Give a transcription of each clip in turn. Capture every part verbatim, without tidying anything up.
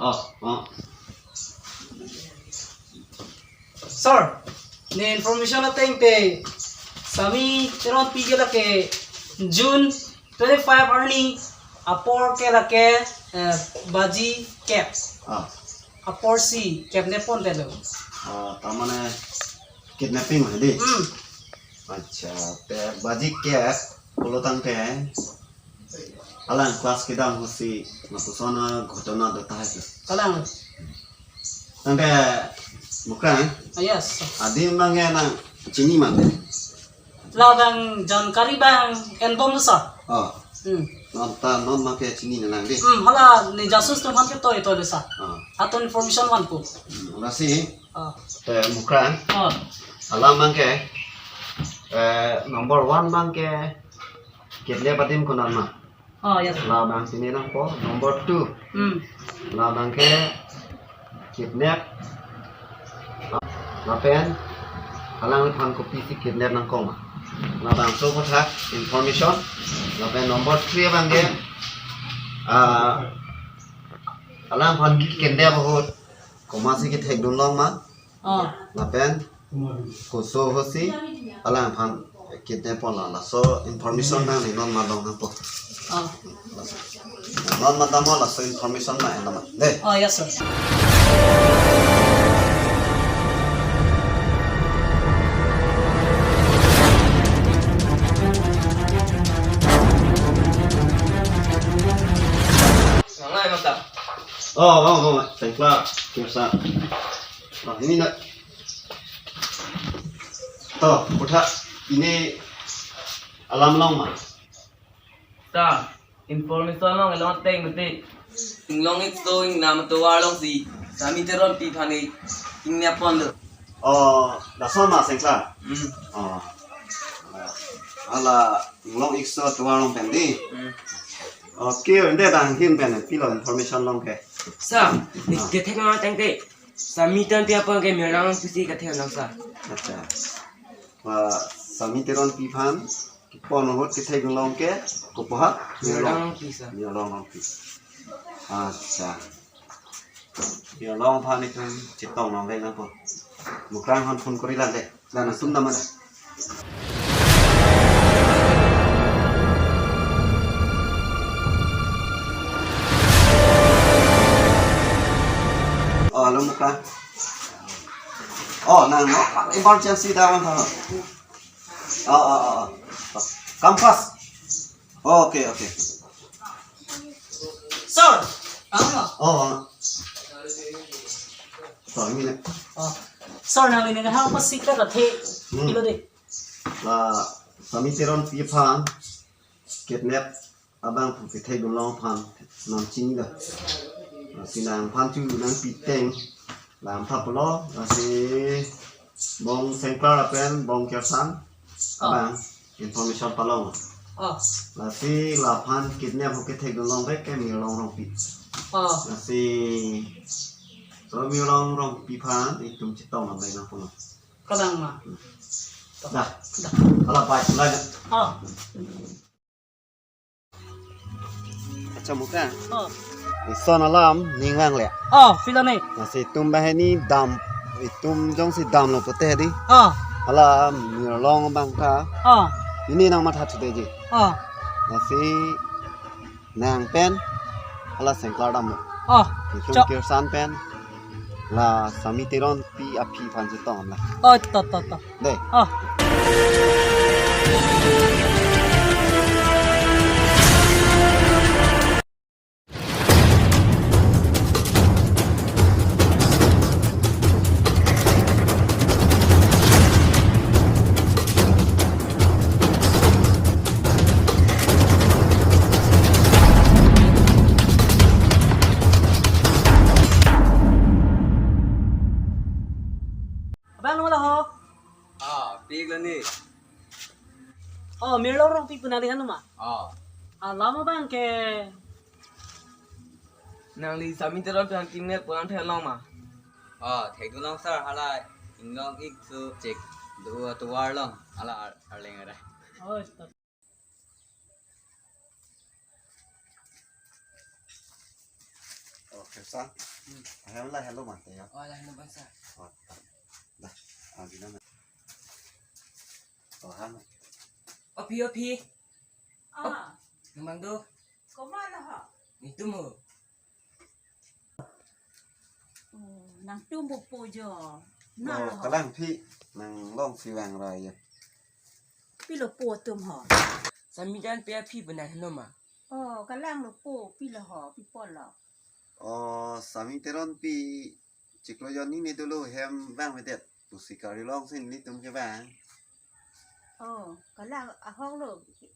Oh, oh. Sir, ne information ateng te Sami Teronpi ke lake June twenty-five arni apor ke lake, eh, baji kep. Ah. Apor si kep ne pon telo. Ah, ta mane kidnapping hai di. Hmm. Acha, te baji kep pulo tangte alang class kedam ahut si lapuson a ghotona do tahai ke. Kalang. Tangte Mukrang. Ah, yes. Adim abang ke nangchini mate. Labang jankari abang enbom sa. Oh. Hmm. Non ta non abang ke chini nang di. Hmm, hala ne jasus atum aphan ke toi toi sa. Oh. Atum information vanpo. Hmm, lasi. Oh. Te Mukrang. Oh. Alam abang ke, eh, number one abang ke kidnap adim konat ma. Oh, yes. Labang chini nangpo. Number two. Hmm. Labang ke kidnap. Lapen alangliphan kopisi kidnap nangkok ma. Labangso aphuthak information. Lapen number three abang ke, ah, alangliphan kidnap ahut komatsi kethekdun long ma. Oh. Lapen koso ahut si alangliphan kidnap ponlo, laso information nang ne non ma long nangpo. Oh. Non ma damlo, laso information nang ne non ma. De. Oh, yes, sir. Nanglai mata. Oh, oh, oh, thank you. Biasa. Ah, ini nak. To, kutha, ini alam long ma. Ta, information long, long teng mati. Inglong ik so ingnam tovar along si Sami Teronpi aphan ke kidnap ponlo. Oh, lason ma sengkla. Hmm. Oh. Hala inglong ik so tovar along pen di. Hmm. Okay, ante dang hin pen pilo information long ke. Sa, ah, kethek nang tangte. Sami Teronpi aphan ke Mirlong Rongpi si kethek nang sa. Acha. Wa Sami Teronpi aphan kepon ahut kethekdun long ke kopo ha? Mirlong Rongpi sa. Mirlong Rongpi. Acha. Mirlong aphan itum chetong nang dei nangpo. Mukrang aphan phone kori lang dei. Latum dam ada. Oh, hello, Mukrang. Oh, nang, no? Emergency dah, man, ha. Oh, oh, oh, oh. Come fast. Oh, okay, okay. Sir, ano? Oh, oh. So, ini na. Oh. Sir, nangli nang ha pa secret athe. Hmm. Ilo de. La Sami Teronpi aphan kidnap abang pu kethekdun long aphan nangchinilo. Lasi nangphan chu nangpi teng. Lam thaplo, lasi bong sengkla lapen bong kersan. Ah. Abang information palong. Ah. Lasi laphan kidnap ahut kethekdun long ke Mirlong Rongpi. Ah. Lasi so Mirlong Rongpi aphan itum chetong nang dei nangpo. Kalang ma. Dah. Dah. Hala pai tulai. Ah. Acha, Mukrang. Oh. Ison alam ning vanglo. Oh, pilo ne. Lasi itum banghini dam, itum jongsi damlo pute di. Oh. Hala Mirlong abang ta. Oh. Ini nang matha thude ji. Oh. Lasi nang pen hala sengkla damlo. Oh. Itum cho- kersan pen la Sami Teronpi aphi aphan chetong la. Oh, to, to, to. Dei. Oh. Abang, nang ma la ho? Ah, pik la ni. Oh, Mirlong Rongpi pu nangli han ma? Ah. Ah, alam abang ke. Nangli Sami Teronpi aphan kidnap pu nangtheklong ma? Ah, thekdun long sir, hala inglong ik so chek do tovar along, hala ar-, arleng ara. Oh, to. Oh, Sa, hmm, ahem lahelo mate ya. Oh, lahelo bang sa. Oh, dah, ah, gina na. Oh, han. O phi, o phi. Ah. Nang bang do. Komat lo ho? Nelitum ho. Oh, nangtum po jo. Na, oh, lo ho. Kalang phi, nang longsi vang ra ya. Pilo po atum ho? Sami dan pe aphi benang heno ma. Oh, kalang lo po, pilo ho, pi apot lo. Oh, Sami Teronpi chiklo jon ni ne dolo hem vangvedet pusi kali longsi nelitum kevang. Oh, kalang ahok lo,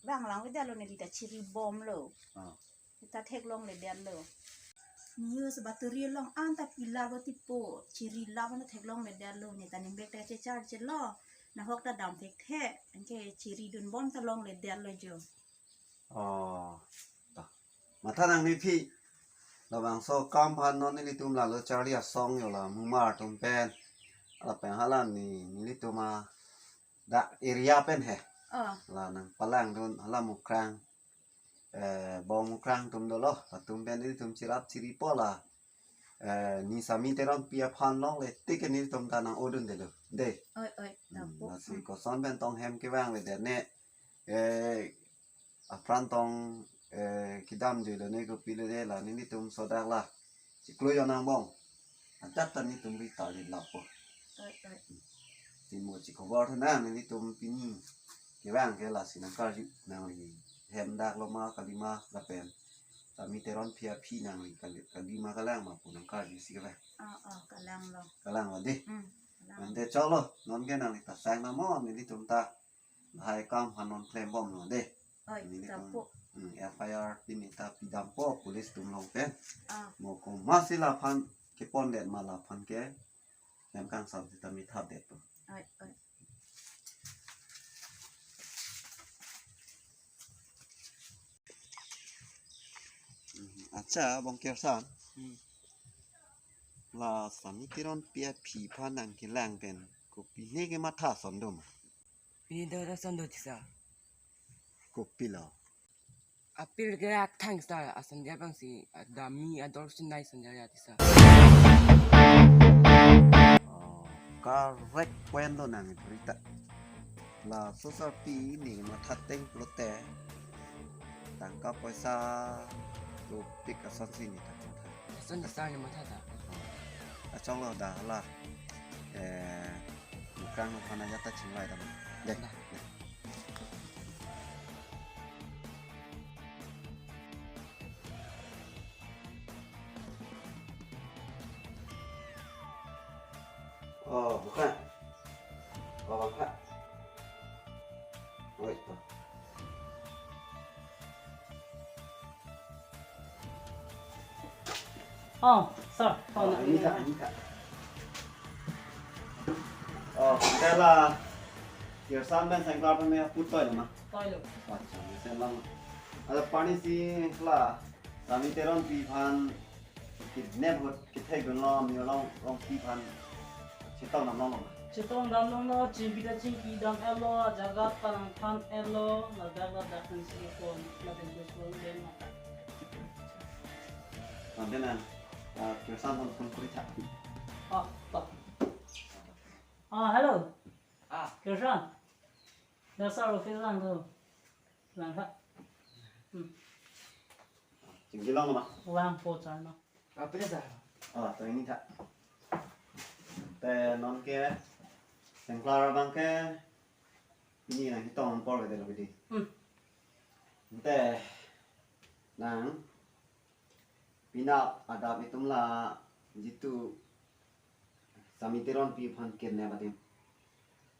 vang langvedet lo, neli ta chiri bom lo. Oh. Neli ta theklongledet lo. News baturi along anta pila lo tipo, chiri lam lo, theklongledet lo, neli ta ningbek ta checharge lo, nahok ta dam thekthe, anke chiri dun bom ta longledet lo jo. Oh, ta. Matha nangne phi. Labangso akam aphan non nelitum lalo charli asong yo la mumar atum pen. Lapen hala ne nelitum adak area pen he. Oh. La nangpalang dun hala Mukrang. Eh, Bong Mukrang atum dolo. Latum pen nelitum chirap chiri po la. Eh, ne Sami Teronpi aphan longle tik nelitum ta nang-o dundelo. De. Oi, oi, hmm, tapo. Lasi, hmm, koson pen tong hem kevangvedet ne. Eh, apran tong, eh, kedam juilo ne kopilo de la nelitum sodak la. Chiklo jon angbong. Ajat ta nelitum ri ta ri lapo. Oi, oi. Timo chiklo jon na nelitum pini kevang ke lasi nangkarju nangli hem dak lo ma kali ma lapen Sami Teronpi aphi nangli kali, kali ma kalang ma pu nangkarjusi kevang. Oh, oh, kalang lo. Kalang lo de. Hmm, kalang. Ante choklo, non ke nangli ta sang nang mo nelitum ta. Lahai akam aphan non klem bom lo de. Oi, nelitum, tapo. Hmm, F I R pini ta pidampo police atum along pen. Ah. Mo komatsi laphan kepondet ma laphan ke. Nangkangsam sita mithatdet po. Oi, oi. Hmm, acha, Bong Kirsan. Hmm. La Sami Teronpi aphi aphan nangkelang pen kopine kematha ason do ma? Pine do ason do tisa. Kopilo? Apil ke athang sa ason dia bang si, ah, dami ador sunai ason dia tisa. Oh, correct point lo nang berita. Laso sarpi ne matha ateng pulote tangka poisa dopik asonsi ne ta matha. Ason tisa ne matha ta. Oh. Achoklo da la. Eh, Mukrang aphan ajat ta chingvai dam. De. Da. Oh, bukan. Oh, bukan. Oh, itu. Oh, sir. Oh, oh, na, ini, Kak, ini, Kak. Oh, kita la. Kirsan pen Sengklar pen me put toilo ma? Toilo. Acha, mesen lang. Ala pani si la. Sami Teronpi aphan kidnap ahut kethek dunlo, mi along, along pi aphan chetong dam longlo ma? Chetong dam longlo, chingki ta chingki dam-etlo, jaga ta nangthan-etlo, ladak ladak pensi pon, lapen pensi pon den ma. Nanti na, ah, Kirsan pon phone kuri tha. Oh, to. Ah, hello. Ah. Kirsan. Dasar office lang tu. Lang tha. Hmm. Chingki longlo ma? Langpo charno. Apa sa? Oh, to ini tha. Te non ke Sengklar abang ke ini nangchetong apor ke delo bidi. Hmm. Te nang penap adap itum la jitu Sami Teronpi aphan kidnap adim.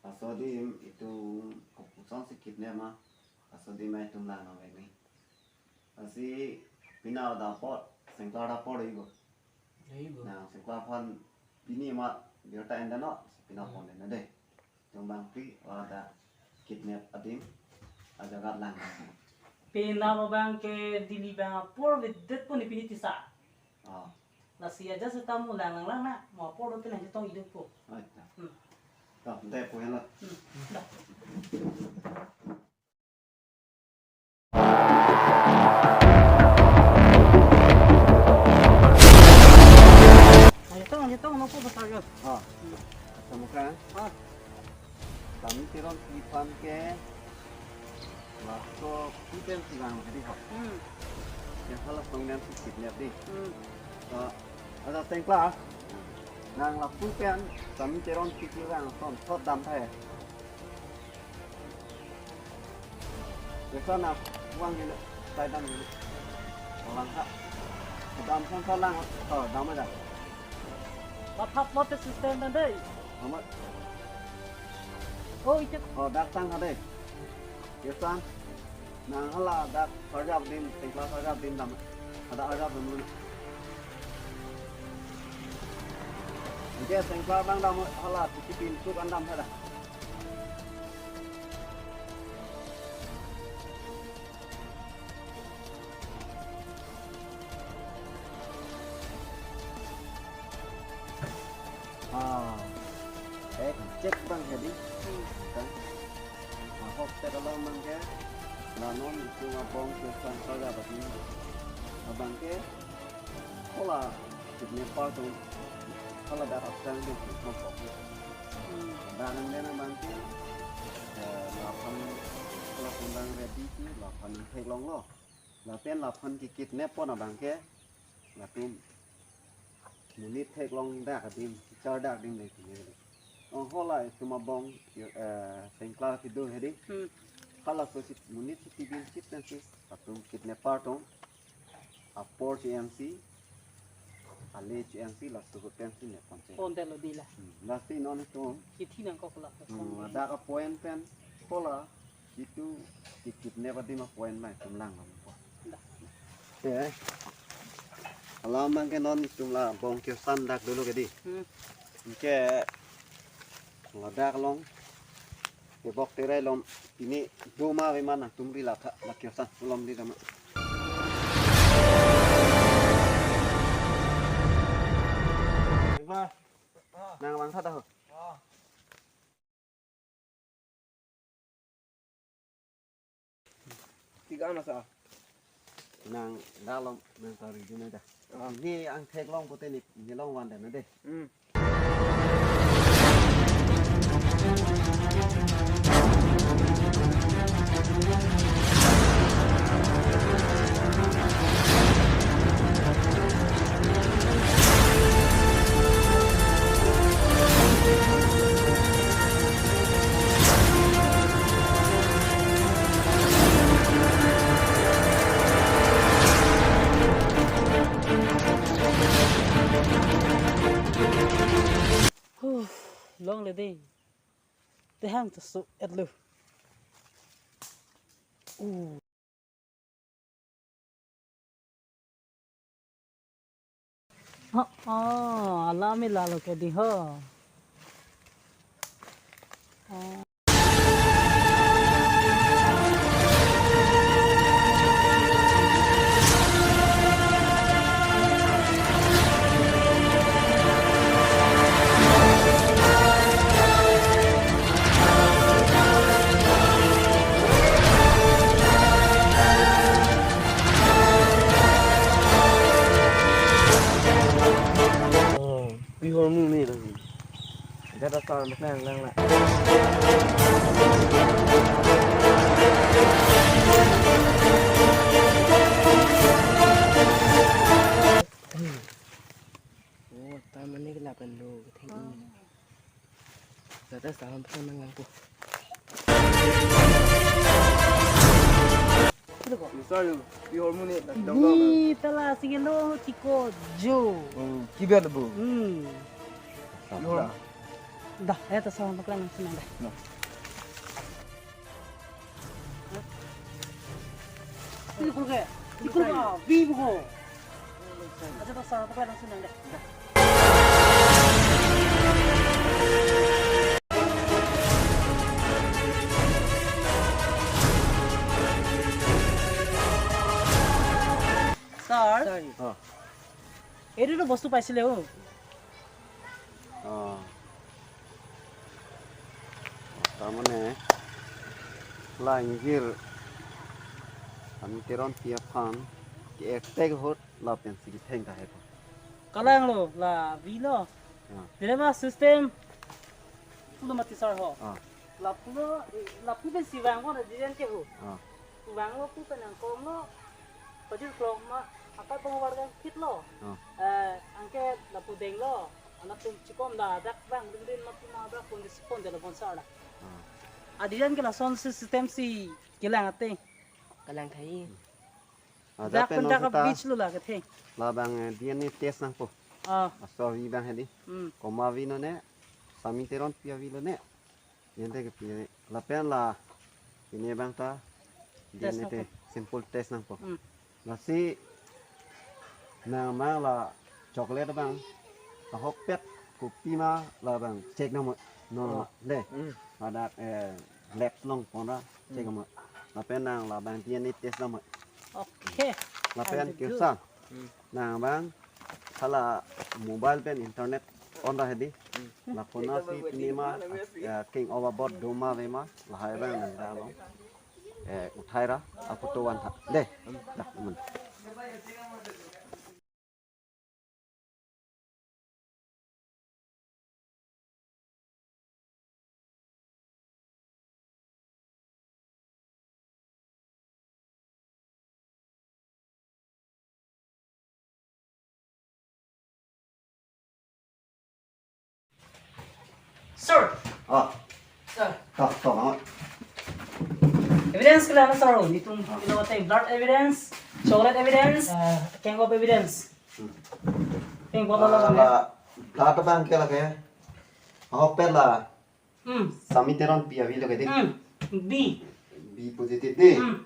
Laso adim itum kopuson si kidnap ma, laso adim itum lang nang vek ni. Lasi penap adap apor, Sengklar adap apor ibo. Ibo. Na Sengklar aphan pini ma birta enda no, penap apor enda de. Itum bang pri, wada kidnap adim, ajagat lang. Penap abang ke Delhi bang apor vedet po ne pini tisa. Oh. Lasi aja seta mo lang lang lang na, mo apor lo tenang chetong iduk po. Oh, iya. Hmm. Dah, nanti po ya lo. Hmm. Dah. Oh, besar ya. Ah, hmm. Kachemukhang. Ah. Tami Teronpi aphan ke laso pi pensi vang hedi ho. Hmm. Yang salah song dan si kidnap di. Hmm. Ah, ada Sengklar. Nang lapu pen Tami Teronpi kevang ason thot damtha. Biasa na uang gini, saya dam gini. Langtha. Dam sang salang, oh, dam aja. Lathap lot system dan dei. Amat. Oh, itu. Oh, dak sang ha dei. Biasa. Nang hala dak sarjap dim, Sengklar sarjap dim dam. Ada sarjap dim dun. Oke, Sengklar bang dam hala, tiki pintu kan dam ada. Ah, eh, cek bang jadi. Hmm. Kan? Ahok tek alam bang ke, la non itum abong ke sang saja bagi. Abang ke, hala, kidnapper atum, hala dak apsang atum, kidnap kok. Hmm. Dak nang den abang ke, eh, laphan, hala kundang ready si, laphan theklonglo. Lapen laphan kekidnap pon abang ke, latum monit theklong dak adim, char dak adim le kine. Oh, hala itum abong, eh, Sengklar kedo hedi. Hmm. Hala so si monit si tibil chit nang si, latum kidnapper atum apor che-en si, ale che-en si, laso ahut pen si ne pon che. Pon detlo dei la. Hmm, lasi non itum. Kithi nangkok la. Hmm, dak a-point pen, hala, itum kekidnap adim a-point mai itum langlo po. Da. Eh. Alam bang ke non itum la abong ke-osan dak dolo kedi. Hmm. Ke ladak along. Tebok terai lom, pini do ma ave ma nangtum ri la tha, la ke-osan lom di tama. Nang langtha dah ho. Tiga anak sa. Nang dalom nang tarik dun dah. Ah. Ini ang theklong pute ni, ni longvan dah na dei. Hmm. Huh, longle dei. Tehang ta so-etlo. Uh. Oh, oh, alam ila lo kedi ho. Oh. Oh, pi ahormu ni lagi. Jada sa lang lang lang. Oh, ta mane ke lapen lo, theng. Jada sa lang lang po. Bisa yo, pi ahormu ni, dak dong dong. Ni tala singelo chiko jo. Hmm, kiber bu. Hmm. Pi ahormu. Dah, ya ta sa lang lang sini dah. Nah. Ini kurang, ini kurang, bim ko. Aja ta sa lang lang sini dah. Sir. Sir. Oh. Edu to bostu paisile o. Oh. Tarmane la ingjir Tami Teronpi aphan ke-attack ahut lapen si ketheng ta hepo. Kalang lo, la vi lo. Ah. Dile ma system pulo mati sar ho. Ah. Lapu lo, lapu pensi vangpo na design ke ho. Ah. Vanglo pu pen nangkonglo, pajir klok ma, akai pengwar kan kit lo. Ah. Eh, anke lapu denglo, anak tum chikom da, dak bang, ding din ma pu ma dak pon disi pon de la bonsar la. Ah. Adesign ke lasonsi system si kelang ate. Kalang thai. Ah, dak pen pen dak nonsi ta beach lo la kethe. Labang, eh, D N A test nangpo. Ah. Aso avi abang hedi. Hmm. Komat avi lone, Sami Teronpi avi lone. Yen te kepi lapen la pine abang ta Test D N A te nangpo. Sample test nangpo. Hmm. Lasi nang mang la chocolate abang ahokpet kopima labang check nangpo. No, oh, de. Hmm. Ladak, eh, lab along pon ra check nangpo. Lapen nang labang D N A test nangpo. Okay. Lapen I will do. Kirsan. Hmm. Nang abang hala mobile pen internet on ra hedi. Hmm. Lapu nasi pine ma, eh, king over board do ma ave ma, lahai abang nang da lo. Eh, uthai ra, a photo van tha. De. Hmm. Da, aman. Sir. Ah. Sir. Tho, tho, mama. Evidence kelang sir, netum, ah, ilo te blood evidence, chocolate evidence, uh, king of evidence. Hmm. Pink bottle. Ah, lo la, la. Blood abang ke lake. Ahokpet la. Hmm. Sami Teronpi avi lo ke de. Hmm. B. B positive de. Hmm.